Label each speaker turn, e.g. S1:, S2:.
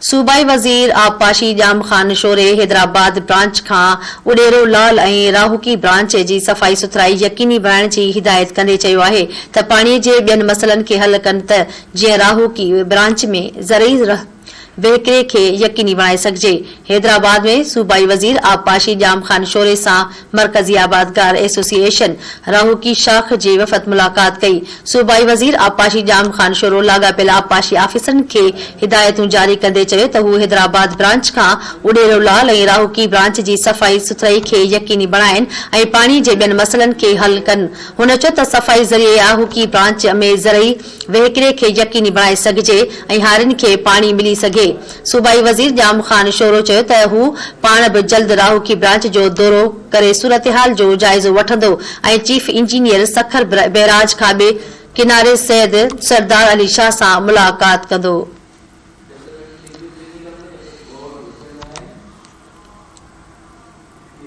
S1: صوبائي وزير آبپاشي ڄام خان شوري حيدرآباد برانچ کان اڏيرو لال ۽ راهوڪي برانچ جي صفائي سٿرائي يقيني بڻائڻ جي هدايت ڪندي چيو آهي ته پاڻي جي ٻين مسئلن کي حل ڪن ته جيئن راهوڪي برانچ ۾ زرعي وهڪري کي يقيني بڻائي سگهجي. حيدرآباد ۾ صوبائي وزير آبپاشي ڄام خان شوري سان مرڪزي آبادگار ايسوسيئيشن راهوڪي شاخ جي وفد ملاقات ڪئي. صوبائي وزير آبپاشي ڄام خان شورو لاڳاپيل آبپاشي آفيسرن کي هدايتون جاري ڪندي چيو ته هو حيدرآباد برانچ کان اڏيرو لال ۽ راهوڪي برانچ جي صفائي سٿرائي کي يقيني بڻائين ۽ پاڻي جي ٻين مسئلن کي حل ڪن. هن چيو ته صفائي ذريعي راهوڪي برانچ ۾ زرعي وهڪري کي يقيني بڻائي سگهجي ۽ هارين کي پاڻي ملي سگهي. صوبائي وزير ڄام خان شورو چيو ته هو پاڻ به جلد راهوڪي برانچ جو دورو ڪري صورتحال جو جائزو وٺندو ۽ چيف انجنيئر سکر بئراج کاٻي ڪناري سيد سردار علي شاهه سان ملاقات ڪندو.